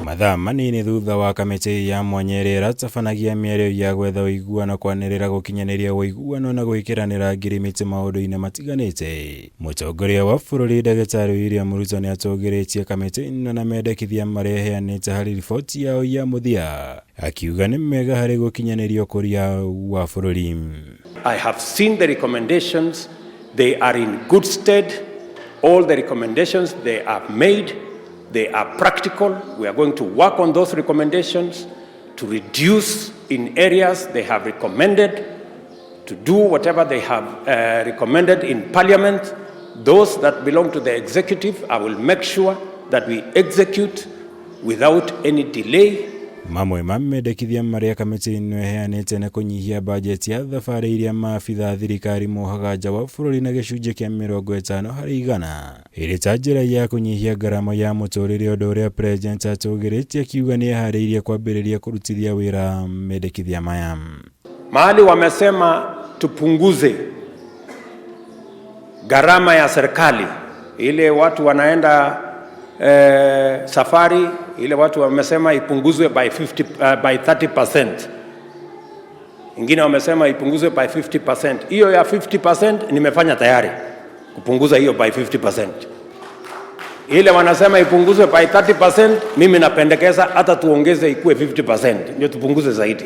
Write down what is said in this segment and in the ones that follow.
Mathaa manini thutha wa kamĩtĩ ya mwanya ĩrĩa ĩratabanagia mĩario ya gwetha ũiguano kwanĩrĩra gũkinyanĩria ũiguano na gwĩkĩranĩra ngirimiti maũndũ-inĩ matiganĩte, mũtongoria wa bũrũri Ndagĩtarĩ William Ruto nĩ atũgĩrĩtie kamĩtĩ ĩno na mendekithia marĩa ĩheanĩte harĩ riboti yao ya mũthia, akiuga nĩ mega harĩ gũkinyanĩria ũkũria wa bũrũri. I have seen the recommendations. They are in good stead. All the recommendations they have made, they are practical. We are going to work on those recommendations to reduce in areas they have recommended, to do whatever they have recommended in Parliament. Those that belong to the executive, I will make sure that we execute without any delay. Mamwe ma mendekithia marĩa kamĩtĩ ĩno ĩheanĩte nĩ kũnyihia bajeti ya thabarĩ iria maabitha a thirikari mohaga nja wa bũrũri na gĩcunjĩ kĩa 50%, ĩrĩ ta njĩra ya kũnyihia ngarama ya mũtũrĩre, ũndũ ũrĩa President atũgĩrĩtie akiuga nĩ eharĩirie kwambĩrĩria kũrutithia wĩra mendekithia maya. Mahali wamesema tupunguze gharama ya serikali, ile watu wanaenda safari ile watu wamesema ipunguzwe by 50, by 30%. Ingine wamesema ipunguzwe by 50%. Hiyo ya 50% nimefanya tayari kupunguza hiyo by 50%. Ile wanasema ipunguzwe by 30%, mimi napendekeza hata tuongeze ikuwe 50%, ndio tupunguze zaidi,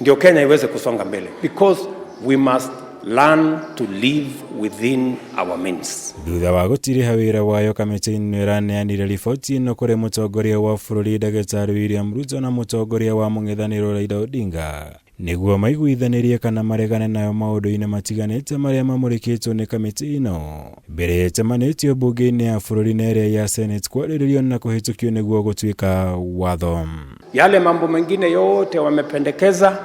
ndio Kenya iweze kusonga mbele, because we must learn to live within our means. Thutha wa gũtiriha wĩra wayo, kamĩtĩ ĩno ĩraneanire riboti ĩno kũrĩ mũtongoria wa bũrũri Ndagĩtarĩ William Ruto na mũtongoria wa mũng'ethanĩro Raila Odinga nĩguo maiguithanĩrie kana maregane nayo maũndũ-inĩ matiganĩte marĩa mamũrĩkĩtwo nĩ kamĩtĩ ĩno mbere ĩcemanĩtio mbunge-inĩ ya bũrũri na ĩrĩa ya Senate kwarĩrĩrio na kũhĩtũkio nĩguo gũtuĩka watho. Yale mambo mengine yote wamependekeza,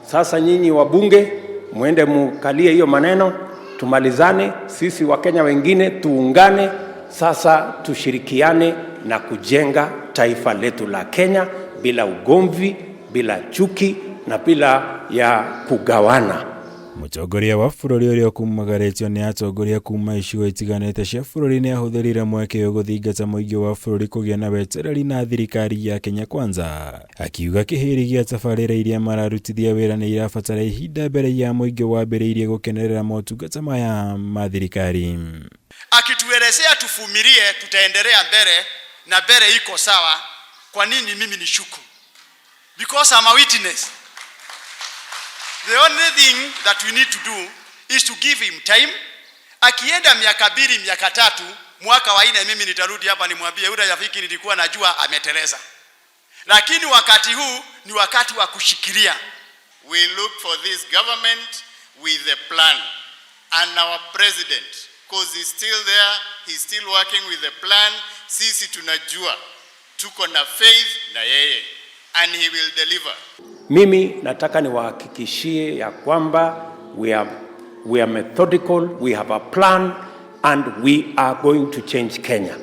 sasa nyinyi wabunge mwende mukalie hiyo maneno, tumalizane. Sisi Wakenya wengine tuungane sasa, tushirikiane na kujenga taifa letu la Kenya bila ugomvi, bila chuki na bila ya kugawana. Mũtongoria wa bũrũri ũrĩa ũkumagarĩtio nĩ atongoria kuma icigo itiganĩte cia bũrũri nĩ ahũthĩrire mweke ũyũ gũthingata mũingĩ wa bũrũri kũgĩa na wetereri na thirikari ya Kenya Kwanza, akiuga kĩhĩri gĩa tabarĩra iria mararutithia wĩra nĩ irabatara ihinda mbere ya mũingĩ wambĩrĩirie gũkenerera motungata maya ma thirikari. Akituelezea tuvumilie, tutaendelea mbele na mbele iko sawa. Kwa nini mimi nishuku? Because I'm a witness. The only thing that we need to do is to give him time. Akienda miaka 2, miaka 3, mwaka wa nne mimi nitarudi hapa nimwambie yule rafiki nilikuwa najua ameteleza. Lakini wakati huu ni wakati wa kushikilia. We look for this government with a plan. And our president, because he's still there, he's still working with a plan. Sisi tunajua tuko na faith na yeye and he will deliver. Mimi nataka niwahakikishie ya kwamba we are methodical, we have a plan and we are going to change Kenya.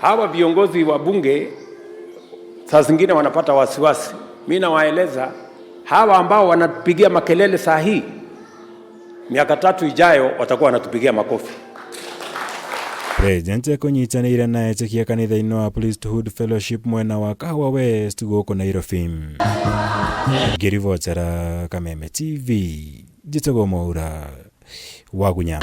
Hawa viongozi wa bunge saa zingine wanapata wasiwasi. Mi nawaeleza hawa ambao wanatupigia makelele saa hii, miaka 3 ijayo watakuwa wanatupigia makofi. President ekũnyitanĩire na etĩkia kanitha-inĩ wa Priesthood Fellowship mwena wa Kahawa West gũkũ Nairobi. Ngĩribotera Kameme TV, njĩtagwo Mwaura Wagunya.